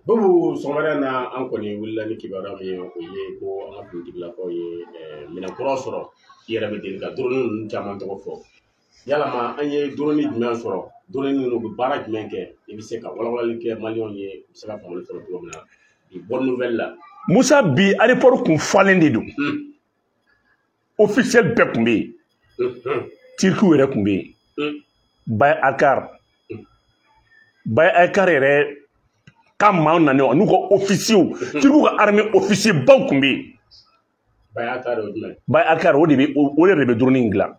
Boubou sɔgɔmada in na an kɔni wulila ni kibaruya min ye, o ye ko an ka finitigilakaw ye minɛn kura sɔrɔ. I yɛrɛ bɛ deli ka drone ninnu caman tɔgɔ fɔ. Yalama an ye drone jumɛn sɔrɔ? Drone ninnu bɛ baara jumɛn kɛ? I bɛ se ka walawalali kɛ maliyɛnw ye, u bɛ se ka faamuyali sɔrɔ cogo min na bi bonne nouvelle la. Musa, bi aéroport kun falen de don. Officiel bɛɛ kun bɛ yen. Turkiw yɛrɛ kun bɛ yen. Bayraktar. Bayraktar yɛrɛ ka maaw nana n'u ka officiers, Turkiw ka armée officier baw kun bɛ yen. Bayraktar o jumɛn? Bayraktar o de bɛ o yɛrɛ de bɛ drone in dilan.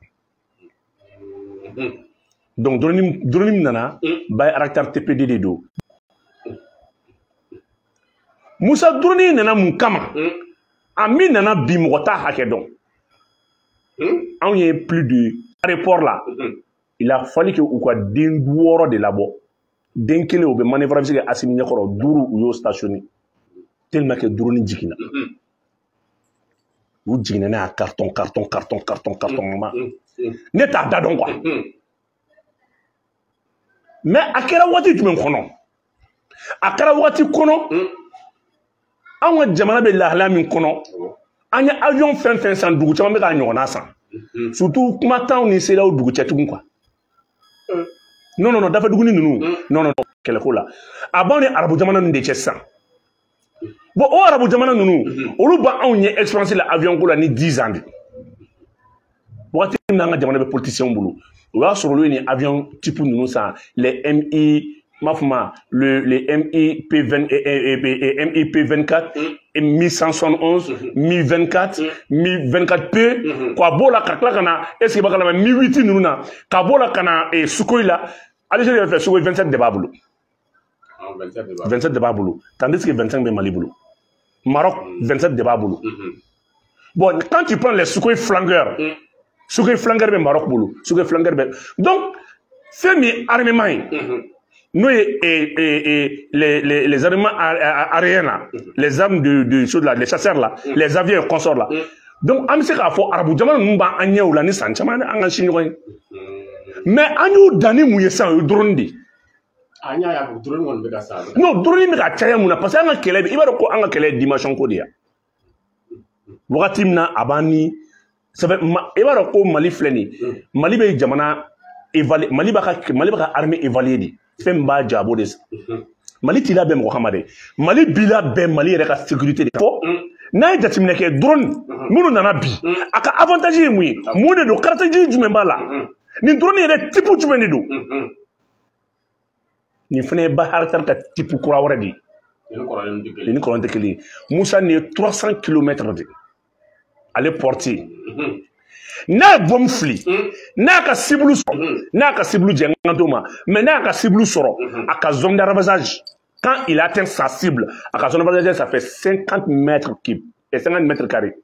Donc drone min nana, Bayraktar TPD de don. Musa, drone in nana mun kama? A min nana bi, mɔgɔ t'a hakɛ dɔn. Anw ye plus de aéroport la. Il a fallu que u ka den 6 de labɔ. Den kelen u bɛ manœuvre bɛ se ka Asimi ɲɛkɔrɔ, 5 u y'o stationné. Tellement que drone jiginna. U jiginna n'a carton carton carton carton carton ma. Ne t'a da dɔn quoi. Mais a kɛra waati jumɛn kɔnɔ? A kɛra waati kɔnɔ, anw ka jamana bɛ lahalaya min kɔnɔ, an ye avion fɛn fɛn san, dugu caman bɛ k'a ɲɔgɔnna san. Surtout kuma t'anw ni CEDEAO dugu cɛ tugun quoi. Non non non, dafɛ duguni ninnu, non non, kɛlɛko la. A b'anw ni arabu jamana ninnu de cɛ sisan. Bon, o arabu jamana ninnu, olu b'anw ɲɛ expérience la avion ko la ni 10 ans de. Waati min na an ka jamana bɛ politiciens bolo, o y'a sɔrɔ olu ye nin avion type ninnu san, les MI, m'a fɔ ma, les MiP 20, MiP 24, Mi 171, Mi 24, Mi 24P, ka b'o la ka tila ka na, est ce que b'a kalama, Mi 8 ninnu na, ka b'o la ka na Sukhoi la. Algérie yɛrɛ fɛ, Sukhoi 27 de b'a bolo. 27 de b'a bolo, tandis que 25 bɛ Mali bolo. Maroc, 27 de b'a bolo. Bon, quand tu prends les Sukhoi flanqueurs, Sukhoi flanqueur bɛ Maroc bolo, Sukhoi flanqueur bɛ. Donc fɛn min ye armement ye, n'o ye les armements aériens là, les armes de choses là, les chasseurs là, les avions et consorts là. Donc an bɛ se k'a fɔ arabu jamana ninnu b'an ɲɛ o la ni san caman an ka si ɲɔgɔn ye. Mais an y'u dan ni mun ye sisan? O ye drone de ye. An y'a ye a drone kɔni bɛ ka sa. Non, drone bɛ ka caya mun na? Parce que an ka kɛlɛ bɛ, i b'a dɔn ko an ka kɛlɛ ye dimension ko de ye. Wagati min na a b'an ni sɛbɛ, i b'a dɔn ko Mali filɛ nin ye, Mali bɛ jamana évaluer, Mali b'a ka armée évaluer de. Fɛn min b'a jɔ, a b'o de san. Mali t'i labɛn mɔgɔ kama dɛ, Mali b'i labɛn Mali yɛrɛ ka sécurité de. Fɔ n'a ye jateminɛ kɛ, drone minnu nana bi, a ka avantage ye mun ye? Mun de don? Caractéristique jumɛn b'a la? Nin drone yɛrɛ type jumɛn de don? Nin fana ye Bayraktar ka type kura wɛrɛ de ye. Nin ni kɔrɔlen tɛ kelen ye. Musa, nin ye 300 kilomètres de ale portée. N'a ye bombe fili, n'a ka cible sɔrɔ, n'a ka cible jɛ, n kan t'o ma, mais n'a ka cible sɔrɔ, a ka zone d'arrosage, quand il atteint sa cible, a ka zone d'arrosage, ça fait 50 mètres cubes et 50 mètres carrés.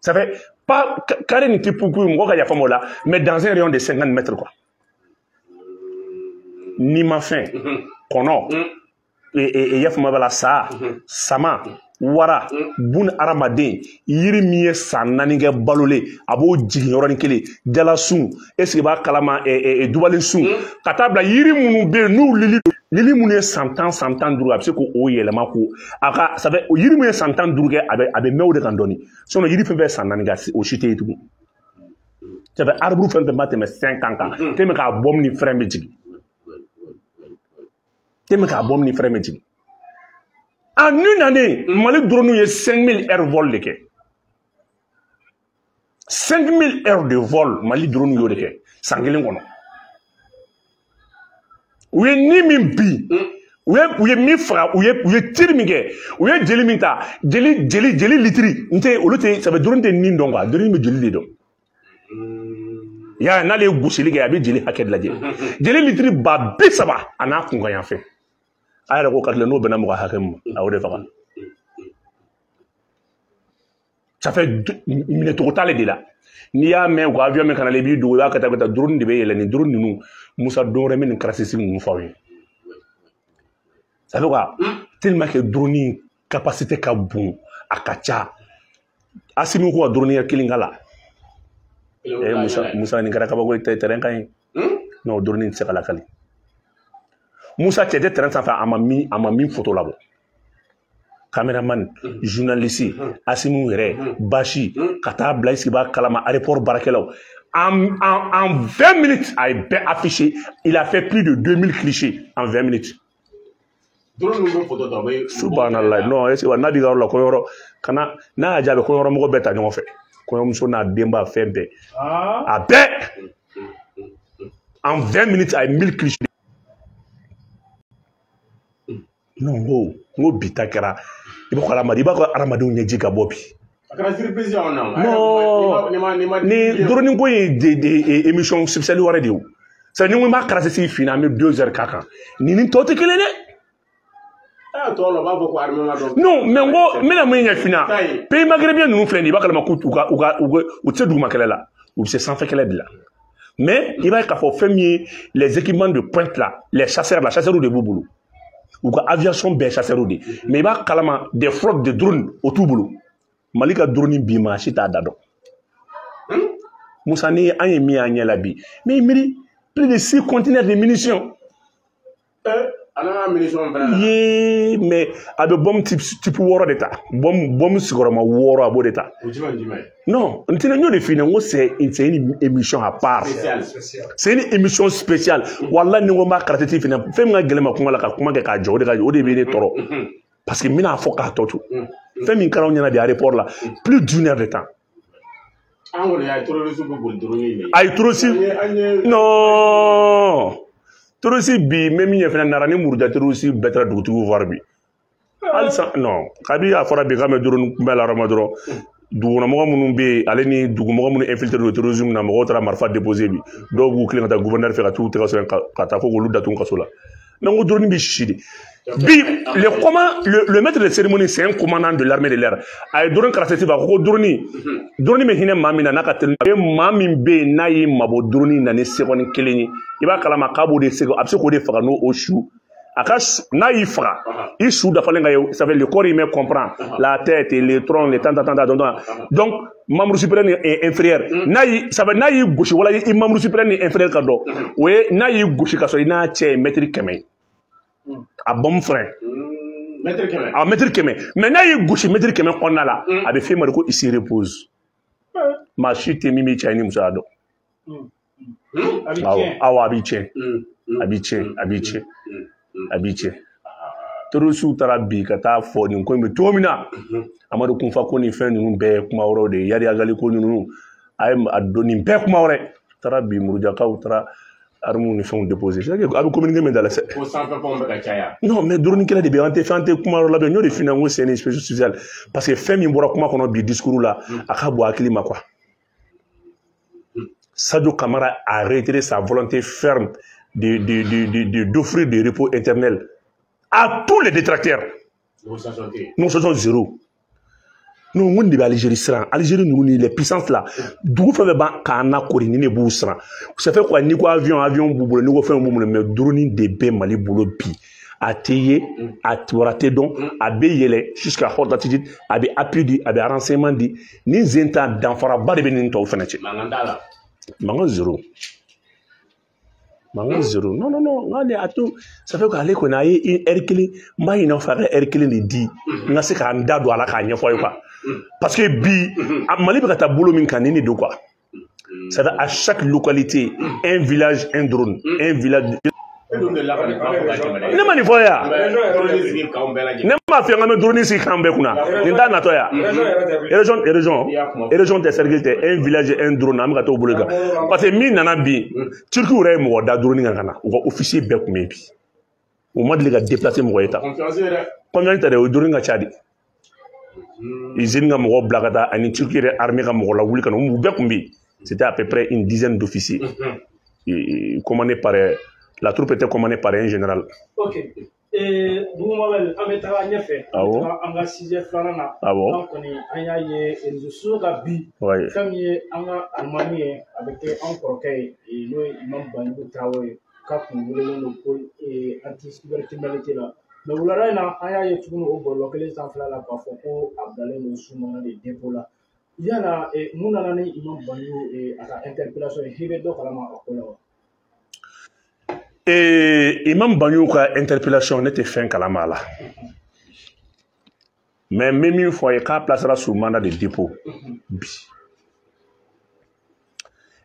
Ça fait pas carré ni type mɔgɔ ka yafa ma o la, mais dans un rayon de 50 mètres quoi. N'i ma fɛn kɔnɔ e yafama b'a la, sa sama wara bun hadamaden, yiri min ye san 4 kɛ balolen, a b'o jigin yɔrɔnin kelen. Jalasun, est ce que b'a kalama, dubalen sun, ka taa bila yiri minnu bɛ yen n'u lili lili minnu ye san 10, san 15, a bɛ se k'o yɛlɛma k'o a ka, ça fait yiri min ye san 15 kɛ, a bɛ mɛn o de kan dɔɔni. Sinon yiri fɛn fɛn ye san 4 kɛ, o si tɛ ye tugun. Ça fait arbre fɛn fɛn ma tɛmɛ 5 ans kan, tɛmɛ k'a bɔ ni frein bɛ jigin, tɛmɛ k'a bɔ ni frein bɛ jigin. En une année, Mali drone ye 5000 heures vol de kɛ. 5000 heures de vol, Mali drone y'o de kɛ san kelen kɔnɔ. U ye ni min bin, u ye min faga, u ye tir min kɛ, u ye jeli min ta, jeli litiri n tɛ olu tɛ. Ça fait drone tɛ nin dɔn quoi, drone bɛ jeli de dɔn. Ya n'ale ye gosili kɛ, a bɛ jeli hakɛ de lajɛ, jeli litiri 30 000 a n'a kunkan yan fɛ. A yɛrɛ ko calculer n'o bɛnna mɔgɔ hakɛ min ma, a y'o de faga. Ça fait minɛcogo t'ale de la. N'i y'a mɛn u ka avion min kana la, i b'i dogo, i b'a kɛ tan ka taa, drone de bɛ yɛlɛ. Nin drone ninnu, Musa, don wɛrɛ n bɛ nin caractéristique ninnu fɔ aw ye. Ça fait quoi? Tellement que drone capacité ka bon, a ka ca. Asimi ko ka drone kɛ kelen k'a la. Musa, Musa, nin kɛra kabako ye terrain kan ye. Non, drone tɛ se ka lakali. Musa cɛ tɛ terrain sanfɛ a ma min photo labɔ. Caméraman, journaliste, Assimi yɛrɛ, Bachi, ka taa bila i sigi b'a kalama aéroport baarakɛlaw. En 20 minutes, a ye bɛɛ affiché. Il a fait plus de 2000 clichés en 20 minutes. Subhanallah. Non, est-ce que n'a b'i ka yɔrɔ la kɔɲɔyɔrɔ kana n'a y'a jaabi kɔɲɔyɔrɔ mɔgɔ bɛɛ ta ɲɔgɔn fɛ. Kɔɲɔmuso n'a denba fɛn bɛɛ. A bɛɛ. En 20 minutes, a ye 1000 clichés. Non, n ko bi ta kɛra i b'a fɔ hadamaden i b'a fɔ hadamadenw ɲɛji ka bɔ bi. A kɛra surprise y'anw na. Non, ni drone ko ye de émission spéciale wɛrɛ de ye o. C'est ni ko n b'a karasisi f'i ɲɛna an bɛ 2 heures k'a kan. Nin ni tɔw tɛ kelen dɛ. Tɔw la u b'a fɔ ko armement dɔ. Non, mais n ko n bɛna mun ɲɛf'i ɲɛna. Pays maghrébien ninnu filɛ nin ye i b'a kalama k'u u tɛ se duguma kɛlɛ la u bɛ se sanfɛ kɛlɛ de la. Mais i b'a ye k'a fɔ fɛn min ye les équipements de pointe là, les chasseurs là, chasseurs de b'u bolo. U ka aviation bɛɛ chasseurs de. Mais i b'a kalama des flottes de drones o t'u bolo. Mali ka drone bi maa si t'a da dɔn. Musa ni an ye min y'an ɲɛ la bi mais miiri plus de 6 conteneurs de munitions. A n'a munitions fana. Yee mais a bɛ bombe type 6 de ta. Bombe sigiyɔrɔma 6 a b'o de ta. O jumɛn jumɛn? Non, n tɛna n y'o de f'i ɲɛna n ko c'est une émission à part. C'est une émission spéciale. Walahi ni n ko n b'a karatati f'i ɲɛna fɛn min ka gɛlɛn ma kuma la ka kuma kɛ k'a jɔ o de ka o de bɛ ne tɔɔrɔ. Parce que n bɛna fɔ k'a tɔ to. Fɛn min kɛra anw ɲɛna bi aéroport la plus d'une heure de temps. An kɔni y'a ye terroriste bɛ boli drone in de. Ayi terroriste non. Terroriste bi n bɛ min ɲɛ fana nara ni muruja terroriste bɛɛ taara dugutigiw voir bi. Halisa non kabi a fɔra bi k'an bɛ drone kunbɛ la yɔrɔ min dɔrɔn dugukɔnɔmɔgɔ minnu bɛ yen ale ni dugumɔgɔ minnu infiltré don terrorisme na mɔgɔw taara marifa déposer bi dɔw b'u tilen ka taa gouverneur fɛ ka t'u tɛgɛ sɛbɛn ka taa fo k'olu datugu kaso la. Mais n ko drone bɛ si de. Bi le maître de cérémonie c'est un commandant de l'armée de l'air. A ye drone karaseti ba ko drone bɛ hinɛ maa min na n'a ka teli maa min bɛ yen n'a y'i mabɔ drone na ni seconde kelen ye i b'a kalama k'a b'o de segu a bɛ se k'o de faga n'o o su a ka n'a y'i faga i su dafalen ka ye ça fait le corps humain comprend la tête et le tronc les tant tant tant tant donc membre supérieur ni inférieur n'a y'i ça fait n'a y'i gosi wala i membre supérieur ni inférieur ka dɔn o ye n'a y'i gosi ka sɔrɔ i n'a cɛ ye mètre 100 ye. A bombe frein. Mètre 100. A mètre 100. Mais n'a y'i gosi mètre 100 kɔnɔna la, a bɛ f'e ma de ko il se repose. Maa si tɛ min b'i cɛ ni musoya dɔn. Awɔ, awɔ a b'i tiɲɛ. A b'i tiɲɛ, a b'i tiɲɛ. A b'i tiɲɛ. Terroriste taara bi ka taa fɔ nin ko in bɛ cogo min na. Amadu Kunfa ko nin fɛn ninnu bɛɛ ye kuma wɛrɛw de ye. Yadi Agali ko ninnu a ye a don nin bɛɛ kuma wɛrɛ. Taara bi Murujakaw taara armes ni fɛnw déposé. C'est que a bɛ communiqué min da la sɛ. Ko sanfɛ fɛnw bɛ ka caya. Non mais drone kɛlɛ de bɛ yen an tɛ fɛn tɛ kuma yɔrɔ labɛn n y'o de f'i ɲɛna n ko c'est une spéciale parce que fɛn min bɔra kuma kɔnɔ bi discours la a ka bon hakili ma quoi. Sadio Camara a réitéré sa volonté ferme d'offrir des repos éternels à tous les détracteurs. Négociation zéro. Non, n ko nin de bɛ Algérie siran Algérie ninnu ni les puissances là dugu fɛn fɛn b'an k'an lakori ni ne b'u siran ça fait quoi n'i ko avion b'u bolo n'i ko fɛn b'u bolo mais drone de bɛ Mali bolo bi a tɛ ye a wara tɛ dɔn a bɛ yɛlɛ jusqu'à haute altitude a bɛ appui di a bɛ renseignement di ni zen ta danfaraba de bɛ nin tɔw fɛnɛ cɛ. Mankan t'a la. Mankan zéro. Mankan zéro. Non non non n'ale a to ça fait qu'ale kɔni a ye heure kelen n b'a ɲini aw fɛ a ka heure kelen de di n ka se k'an da don a la k'a ɲɛfɔ aw ye quoi. Parce que bi Mali bɛ ka taa bolo min kan nin de don quoi. C'est-à-dire à chaque localité un village un drone un village. Ne ma nin fɔ yan. Ne m'a f'i ye n k'an bɛ drone sigi k'an bɛɛ kunna nin t'a natɔ yan. Région tɛ cercle tɛ un village un drone an bɛ ka t'o bolo kan parce que min nana bi Turquie yɛrɛ ye mɔgɔ da drone kan ka na u ka officier bɛɛ tun bɛ yen bi u ma deli ka déplacer mɔgɔ ye tan. Confiance tɛ dɛ o ye drone ka ca de. Usine ka mɔgɔw bila ka taa ani Turquie yɛrɛ armée ka mɔgɔ lawuli ka na u bɛɛ tun bɛ yen. C'était à peu près une dizaine d'officiers commandés par la troupe était commandée par un général. Ok. Boubou Mabel, an bɛ taga ɲɛfɛ. Awɔ. An ka sujet filanan na. Awɔ. An kɔni an y'a ye réseaux sociaux kan bi. Fɛn min ye an ka alimami ye a bɛ kɛ an kɔrɔkɛ ye n'o ye Imam Banjugu Traoré ye k'a kun welelen don ko anti cybercriminalité la. Mais wulada in na an y'a ye tuguni o bɔlɔlɔ kelen sanfɛla la k'a fɔ ko a bilalen don sous mandat de dépôt la. Yala mun nana ni Imam Banjugu a ka interpellation ye i bɛ dɔ kalama a ko la wa? Imam Banjugu ka interpellation ne tɛ fɛn kalama a la. Mais n bɛ min fɔ a ye k'a placera sous mandat de dépôt bi.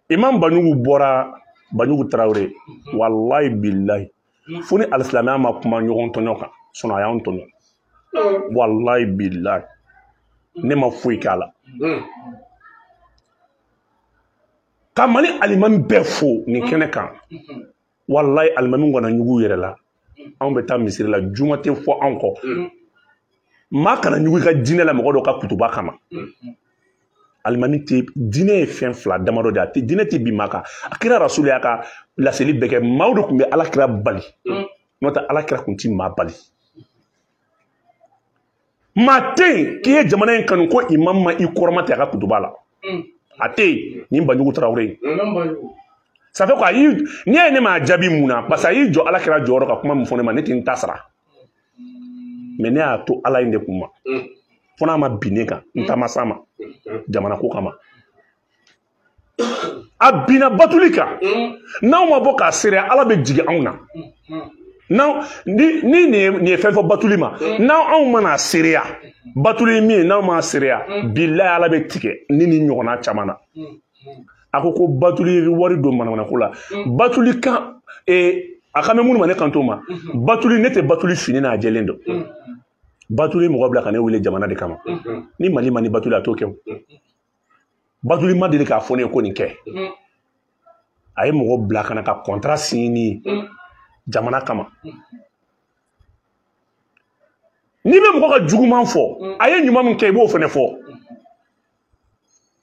Imam Banjugu bɔra Banjugu Traoré wallahi billahi fo ni alisilamɛya ma kuma ɲɔgɔn tɔɲɔ kan sinon a y'anw tɔɲɔ. Wallahi billahi ne ma foyi k'a la. Ka Mali alimami bɛɛ fo nin kɛnɛ kan. Wallahi alimami kana ɲugu yɛrɛ la. Anw bɛ taa misiri la juma tɛ fɔ anw kɔ. Maa kana ɲugu i ka diinɛ la mɔgɔ dɔ ka kutuba kama. Alimami tɛ diinɛ ye fɛn fila damadɔ de ye a tɛ diinɛ tɛ bin maa kan. A kira rasulu y'a ka laseli bɛɛ kɛ maaw de tun bɛ ala kira bali. N'o tɛ ala kira tun ti maa bali. Maa tɛ yen k'i ye jamana in kanu ko imam ma i kɔrɔma tɛ a ka kutuba la. A tɛ yen nin Banjugu Traoré ye. Ça fait quoi? N'i y'a ye ne m'a jaabi mun na parce que a y'i jɔ ala kira jɔyɔrɔ ka kuma min fɔ ne ma ne tɛ n ta sara. Mais ne y'a to ala in de kun ma. Fo n'a ma bin ne kan n ta ma s'a ma jamana ko kama. A binna batuli kan. N'anw ma bɔ k'a seereya ala bɛ jigin anw na. N'anw ni nin ye fɛn fɔ batuli ma n'anw anw mana seereya batuli ye min ye n'anw m'a seereya bilayi ala bɛ tigɛ ni nin ɲɔgɔnna caman na. A ko ko batuli ye wari don manamanako la. Batuli kan a kan bɛ minnu ma ne kan t'o ma. Batuli ne tɛ batuli fini n'a jɛlen dɔn. Batuli mɔgɔ bila ka ne wele jamana de kama. Ni Mali ma ni batuli a t'o kɛ o. Batuli ma deli k'a fɔ ne ye ko nin kɛ. A ye mɔgɔ bila ka na ka contrat signé ni ye jamana kama. N'i bɛ mɔgɔ ka juguman fɔ a ye ɲuman min kɛ i b'o fana fɔ.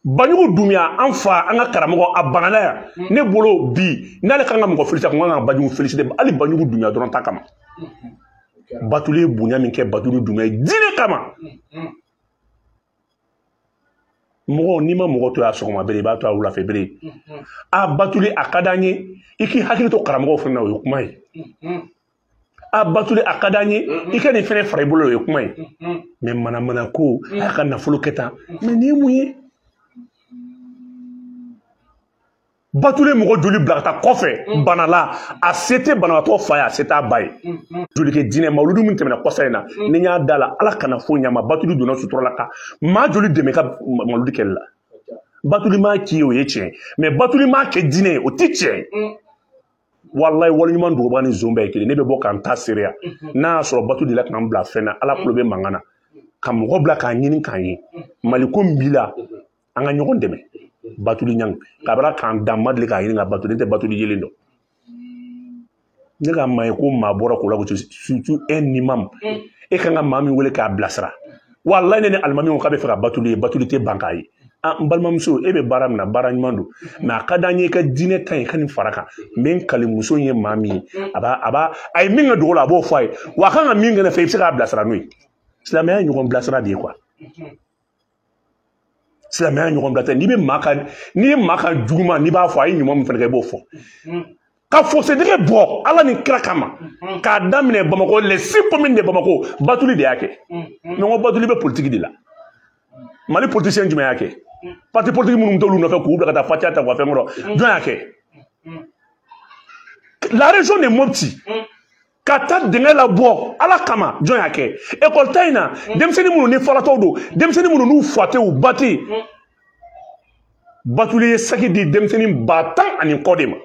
Banjugu Dunbiya an fa an ka karamɔgɔ a banana yan ne bolo bi n'ale kan ka mɔgɔ féliciter a kun kan ka Banjugu féliciter hali Banjugu Dunbiya dɔrɔn ta kama. Batuli ye bonya min kɛ Batuli Dunbiya ye diinɛ kama. Mɔgɔ n'i ma mɔgɔ to yen a sɔgɔma bere i b'a to a wulafɛ bere. A Batuli a ka d'an ye i k'i hakili to karamɔgɔw fana na o ye kuma ye. A Batuli a ka d'an ye i ka nin fɛnɛ fara i bolo o ye kuma ye. Mais manamana ko a y'a ka nafolo kɛ tan mais nin ye mun ye? Batuli mɔgɔ joli bila ka taa kɔfɛ bana la a se tɛ banabaatɔ fa ye a se t'a ba ye. Joli kɛ diinɛ mawuludu min tɛmɛna kɔsa in na ni n y'a da la ala kana foyi ɲa ma Batuli donna sutura la ka maa joli dɛmɛ ka mawuludu kɛli la. Batuli m'a k'i ye o ye tiɲɛ mais Batuli m'a kɛ diinɛ ye o tɛ tiɲɛ ye. Walayi waleɲuman duguba ni zon bɛɛ ye kelen ne bɛ bɔ k'an ta seereya n'a y'a sɔrɔ Batuli de la k'an bila fɛn na ala kulo bɛ mankan na ka mɔgɔ bila k'a ɲini k'an ye Mali ko min b'i la an ka ɲɔgɔn dɛmɛ. Batuli ɲangi kabara k'an dan ma deli k'a ɲini ka batuli ne tɛ batuli yelen dɔn. Ne ka maa ye ko maa bɔra k'o lagosi surtout un imam e kan ka maa min wele k'a bilasira walayi ne ni alimami ko k'a bɛ fɛ ka batuli ye batuli tɛ ban k'a ye. Ah n balimamuso e bɛ baara min na baara ɲuman don mais a ka d'an ye i ka diinɛ ta in ka nin fara kan n bɛ n kali muso in ye maa min ye a b'a a ye min kɛ dogo la a b'o fɔ a ye wa a kan ka min kɛ ne fɛ i bɛ se k'a bilasira n'o ye. Silamɛya ye ɲɔgɔn bilasira de ye quoi. Silamɛya ɲɔgɔn bila tɛ n'i bɛ maa ka n'i ye maa ka juguman n'i b'a fɔ a ye ɲuman min fana kɛ i b'o fɔ. Ka fosedɛgɛ bɔ ala ni kira kama k'a daminɛ Bamakɔ les 6 communes de Bamako Batuli de y'a kɛ. Mais n ko Batuli bɛ politique de la. Mali politicien jumɛn y'a kɛ? Parti politique minnu t'olu nɔfɛ k'u bila ka taa fatiya ta k'u ka fɛn kɔrɔ jɔn y'a kɛ? La région de Mopti ka taa dingɛ labɔ ala kama jɔn y'a kɛ? École ta in na denmisɛnnin minnu ni falatɔw don denmisɛnnin minnu n'u fa tɛ u ba tɛ yen Batuli ye saki di denmisɛnnin 10,000 ani kɔ de ma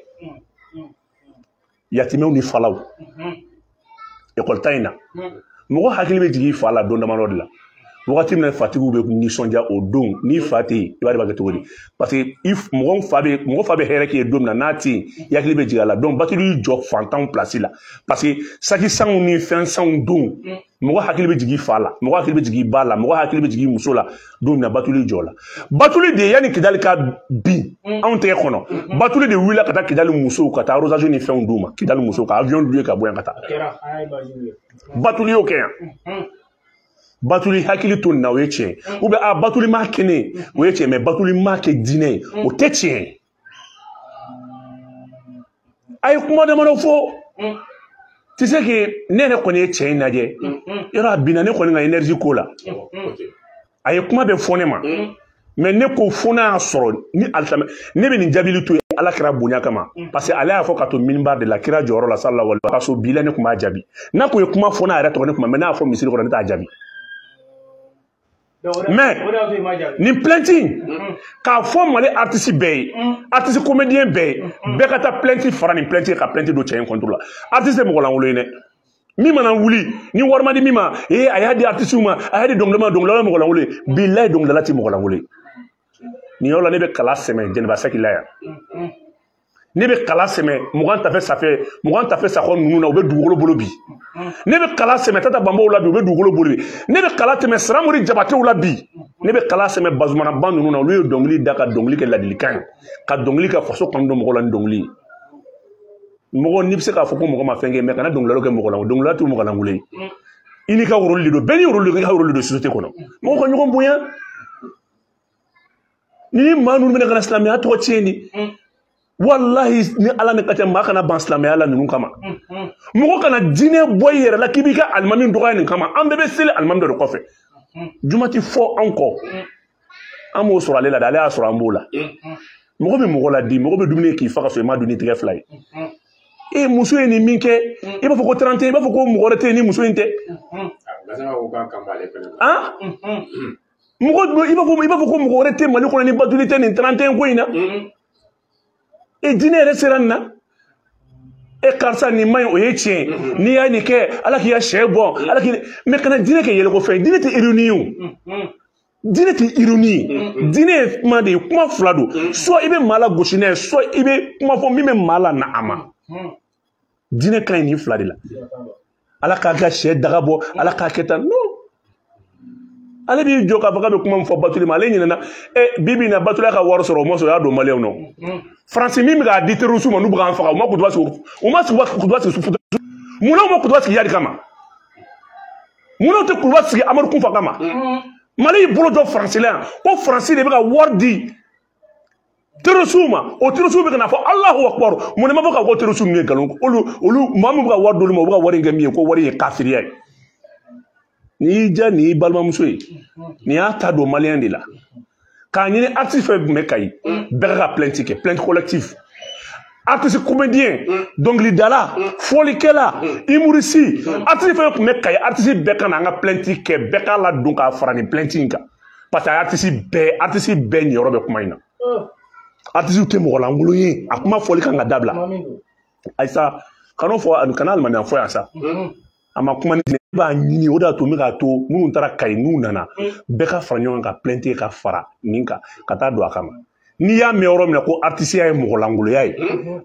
yatimɛw ni falaw école ta in na mɔgɔ hakili bɛ jigin i fa la don damadɔ de la wagati min na fatigiw bɛ nisɔndiya o don n'i fa tɛ yen i b'a dɔn i b'a kɛ cogo di parce que mɔgɔ fa bɛ hɛrɛ k'i ye don min na n'a tɛ yen i hakili bɛ jigin a la donc Batuli y'i jɔ fantanw place la parce que saki sanw ni fɛn sanw don mɔgɔ hakili bɛ jigin i fa la mɔgɔ hakili bɛ jigin i ba la mɔgɔ hakili bɛ jigin i muso la don min na Batuli jɔ la. Batuli de yanni Kidali ka bin anw tɛgɛ kɔnɔ Batuli de wulila ka taa Kidali musow ka taa arrosage ni fɛnw d'u ma Kidali musow ka avion louer ka bɔ yan ka taa. Batuli y'o kɛ yan. Batuli hakili to nin na o ye tiɲɛ ou bien a Batuli m'a kɛ ne ye o ye tiɲɛ mais Batuli m'a kɛ diinɛ ye o tɛ tiɲɛ ye. A ye kuma damadɔ fɔ tu sais que ne yɛrɛ kɔni ye cɛ in lajɛ yɔrɔ a binna ne kɔni ka énergie ko la a ye kuma bɛɛ fɔ ne ma mais ne ko fo n'a y'a sɔrɔ ni alisilamɛ ne bɛ nin jaabili to yen Ala kira bonya kama parce que ale y'a fɔ ka to minbar de la kira jɔyɔrɔ la sallallahu alaihi wa sallam bi la ne tun b'a jaabi n'a kun ye kuma fɔ n'a yɛrɛ tɔgɔ ne kuma mais n'a y'a fɔ misiri kɔnɔ ne t'a jaabi. Mais nin plainte k'a fɔ Mali artiste bɛɛ ye artiste comédien bɛɛ ye bɛɛ ka taa plainte fara nin plainte ka plainte don cɛ in contre la. Artiste tɛ mɔgɔ lankolon ye dɛ. Min mana wuli ni wari ma di min ma ee a y'a di artiste ma a y'a di dɔnkilidala ma dɔnkilidala mɔgɔ lankolon ye bilayi dɔnkilidala tɛ mɔgɔ lankolon ye. Nin yɔrɔ la ne bɛ kala sɛmɛ Jɛnɛba Sɛki la yan. Ne bɛ kala sɛmɛ 20 tafe safɛ 20 tafe sakɔ ninnu na u bɛ dugukolo bolo bi. Ne bɛ kala sɛmɛ Tata Banbaw la bi u bɛ dugukolo bolo bi. Ne bɛ kala tɛmɛ Saramori Jabatew la bi. Ne bɛ kala sɛmɛ Bazumana Ba ninnu na olu ye dɔnkili da ka dɔnkili kɛ ladilikan ye ka dɔnkili kɛ faso kanu don mɔgɔw la ni dɔnkili ye. Mɔgɔ n'i bɛ se k'a fɔ ko mɔgɔ ma fɛn kɛ mais kana dɔnkilidalaw kɛ mɔgɔ la dɔnkilidala t'u mɔgɔ lankolon ye. I n'i ka rôle de don bɛɛ n'i rôle de i ka rôle de société kɔnɔ. Mɔgɔw ka ɲɔgɔn bonya. Ni maa ninnu bɛna ka na silamɛya tɔgɔ tiɲɛ ni. Wallahi ni Ala ni ka cɛ maa kana ban silamɛya la ninnu kama. Mɔgɔ kana diinɛ bɔ i yɛrɛ la k'i b'i ka alimami dɔgɔya nin kama. An bɛɛ bɛ seli alimami dɔ de kɔfɛ. Juma ti fɔ anw kɔ. An m'o sɔrɔ ale la dɛ, ale y'a sɔrɔ an b'o la. Mɔgɔ bɛ mɔgɔ la di, mɔgɔ bɛ dumuni k'i fa ka sɔrɔ i ma dun ni tigɛ fila ye. E muso ye nin min kɛ, i b'a fɔ ko 31, i b'a fɔ ko mɔgɔ wɛrɛ tɛ yen ni muso in tɛ. Han? Mɔgɔ i b'a fɔ ko mɔgɔ wɛrɛ tɛ Mali kɔnɔ ni batuli tɛ nin 31 ko in na. E diinɛ yɛrɛ sera nin na. E karisa nin man ɲi o ye tiɲɛ ye. N'i y'a nin kɛ Ala k'i ka sɛ bɔ Ala k'i mais kana diinɛ kɛ yɛlɛko fɛn ye. Diinɛ tɛ ironie ye o. Diinɛ tɛ ironie ye. Diinɛ ye kuma de ye, kuma fila don. Soit i bɛ maa la gosi n'a ye, soit i bɛ kuma fɔ min bɛ maa la na a ma. Diinɛ ka ɲi nin fila de la. Ala k'a ka sɛ daga bɔ, Ala k'a kɛ tan. Non. Ale b'i jɔ k'a fɔ k'a bɛ kuma min fɔ batuli ma ale ɲinɛna ɛ bi bi in na batuli ka wari sɔrɔ o ma sɔrɔ o y'a don maliyɛnw nɔ. Faransi min bɛ k'a di terroriste ma n'u bɛ k'an faga u ma kutuba sigi u ma kutuba sigi munna u ma kutuba sigi Yadi kama munna u tɛ kutuba sigi Amadu Kunfa kama. Mali y'i bolo jɔ Faransi la yan ko Faransi de bɛ ka wari di terroriste ma o terroriste bɛ ka na fɔ Alahu Akbar mun de ma fɔ k'a fɔ terroriste ninnu ye nkalon olu maa min bɛ ka wari d'olu ma u bɛ ka wari in kɛ min ye ko wari ye kafiriya ye. N'i y'i diya nin y'i balimamuso ye nin y'a ta don maliyɛn de la k'a ɲini artiste fɛn tun bɛ Kayi bɛɛ ka plainte kɛ plainte collective artiste comédien dɔnkilidala fɔlikɛla humoriste artiste fɛn tun bɛ Kayi artiste bɛɛ ka na an ka plainte kɛ bɛɛ k'a ladon k'a fara nin plainte in kan parce que artiste bɛɛ niyɔrɔ bɛ kuma in na. Artiste tɛ mɔgɔ lankolon ye a kuma fɔli kan ka dabila. Ayisa kan'o fɔ kana alimamiya fɔ yan sa. A ma kuma ni b'a ɲini o de y'a to n bɛ k'a to minnu taara Kayi n'u nana bɛɛ ka fara ɲɔgɔn kan ka plainte ka fara nin kan ka taa don a kama. N'i y'a mɛn yɔrɔ min na ko artisiya ye mɔgɔ lankolonya ye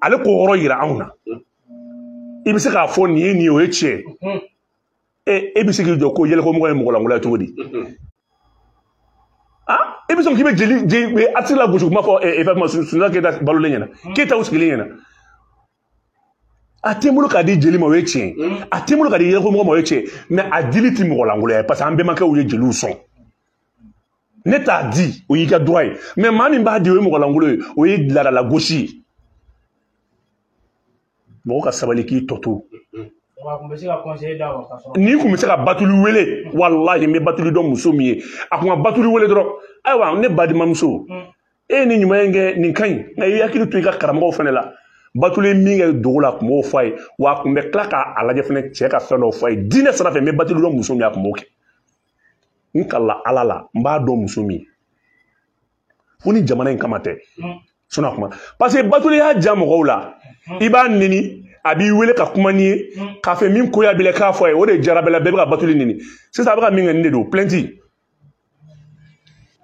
ale k'o yɔrɔ yira anw na. I bɛ se k'a fɔ nin ye nin ye o ye tiɲɛ ye. E bɛ se k'i jɔ ko yɛlɛkomɔgɔ ye mɔgɔ lankolonya cogo di? Ah e bɛ sɔn k'i bɛ jeli artiste la gosi kuma fɔ effectivement Sunjata Keyita balolen ɲɛna Keyitaw sigilen ɲɛna. A tɛ n bolo k'a di jeli ma o ye tiɲɛ ye a tɛ n bolo k'a di yɛlɛkomɔgɔ ma o ye tiɲɛ ye mais a dili tɛ mɔgɔ lankolonya ye parce que an bɛnbakɛw ye jeliw sɔn. Ne t'a di o y'i ka droit ye mais maa min b'a di o ye mɔgɔ lankolon ye o ye laadalagosi ye. Mɔgɔ ka sabali k'i tɔ to. N'i kun bɛ se ka batuli wele walahi n bɛ batuli dɔn muso min ye a kun ka batuli wele dɔrɔn ayiwa ne balimamuso e ye nin ɲuman in kɛ nin ka ɲi nka i hakili to i ka karamɔgɔw fana la. Batuli min kɛ dogo la a kun b'o fɔ a ye wa a kun bɛ tila k'a lajɛ fana cɛ ka fɛn dɔw fɔ a ye diinɛ sira fɛ n bɛ batuli dɔn muso min ye a kun b'o kɛ. N kalila Ala la n b'a dɔn muso min ye fo ni jamana in kama tɛ sinon a kuma parce que batuli y'a ja mɔgɔw la i b'a neni a b'i wele ka kuma n'i ye k'a fɛ min koya b'i la k'a fɔ a ye o de jara bɛɛ la bɛɛ bɛ ka batuli neni sisan a bɛ ka min kɛ nin de don plainte.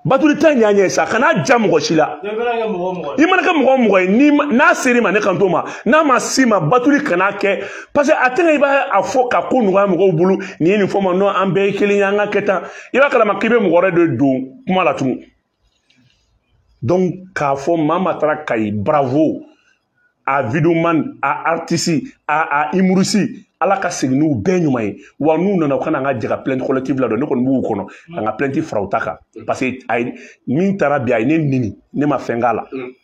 Batuli ta ɲa ɲɛ sa kana ja mɔgɔ si la. I mana kɛ mɔgɔ o mɔgɔ ye n'a ser'i ma ne kan t'o ma n'a ma s'i ma batuli kana kɛ parce que a tɛna i b'a a fɔ ka ko nɔgɔya mɔgɔw bolo nin ye nin fɔ ma non an bɛɛ ye kelen ye an ka kɛ tan i b'a kalama k'i bɛ mɔgɔ wɛrɛ de don kuma la tugun. Donc k'a fɔ maa ma taara Kayi bravo a videoman a artiste a humoriste Ala ka segin n'u bɛɛ ɲuman ye wa n'u nana u kana an ka jɛ ka plainte collective la dɔn ne kɔni b'u kɔnɔ ka n ka plainte fara u ta kan parce que a ye min taara bi a ye ne neni ne ma fɛn k'a la n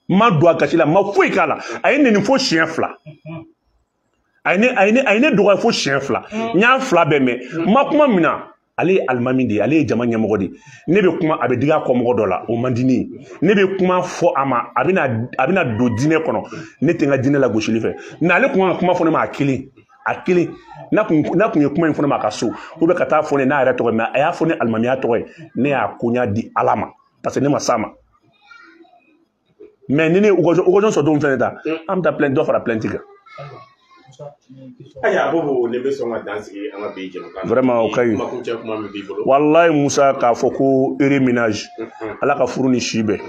ma don a gasi la n ma foyi k'a la a ye neni fo siɲɛ fila a ye ne dɔgɔya fo siɲɛ fila n y'a fila bɛɛ mɛn n ma kuma min na Ale ye alimami de ye, ale ye jama ɲɛmɔgɔ de ye. Ne bɛ kuma, a bɛ digi a kɔmɔgɔ dɔ la, o man di ne ye. Ne bɛ kuma fɔ a ma, a bɛna don diinɛ kɔnɔ. Ne tɛ n ka diinɛ lagosili fɛ. Mais ale kun kan ka kuma fɔ ne ma a kelen. A kelen. N'a kun ye kuma in fɔ ne ma a ka so, ou bien ka taa fɔ ne n'a yɛrɛ tɔgɔ ye, mais a y'a fɔ ne alimamiya tɔgɔ ye, ne y'a koɲa di Ala ma parce que ne ma s'a ma. Mais ni ne ye occasion sɔrɔ don min fɛnɛ ta, an bɛ taa plainte dɔ fara plainte kan. Ayiwa Bobo, ne bɛ sɔn ka dan sigi an ka bi jɛmukan na. Vraiment o ka ɲi. Kumakuncɛ kuma min b'i bolo. Walayi Musa, k'a fɔ ko heureux ménage. Ala ka furu ni si bɛn.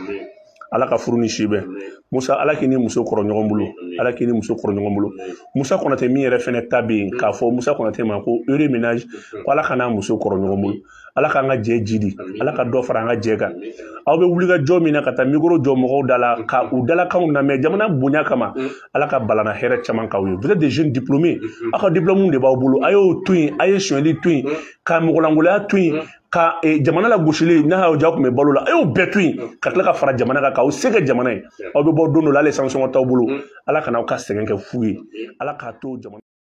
Ala ka furu ni si bɛn. Musa, Ala k'i ni muso kɔrɔ ɲɔgɔn bolo. Ala k'i ni muso kɔrɔ ɲɔgɔn bolo. Musa Konate min yɛrɛ fɛnɛ ta bɛ yen, k'a fɔ Musa Konate ma ko heureux ménage, ko Ala ka n'a muso kɔrɔ ɲɔgɔn bolo. Ala k'an ka jɛ jidi, Ala ka dɔ fara an ka jɛ kan. Aw bɛ wuli ka jɔ min na ka taa micro jɔ mɔgɔw da la ka u dalakanw lamɛn jamana bonya kama, Ala ka balana hɛrɛ caman k'aw ye. Vous êtes des jeunes diplômés, aw ka diplôme de b'aw bolo, a y'o to yen, a ye sonyɛli to yen, ka mɔgɔlankolonya to yen, ka jamana lagosili n'a y'aw ja kun bɛ balo la, a y'o bɛɛ to yen, ka tila ka fara jamana kan k'aw se kɛ jamana ye. Aw bɛ bɔ don dɔ la, hali sansɔngɔ t'aw bolo. Ala kana aw ka sɛgɛn kɛ fu ye. Ala k'a to jamana.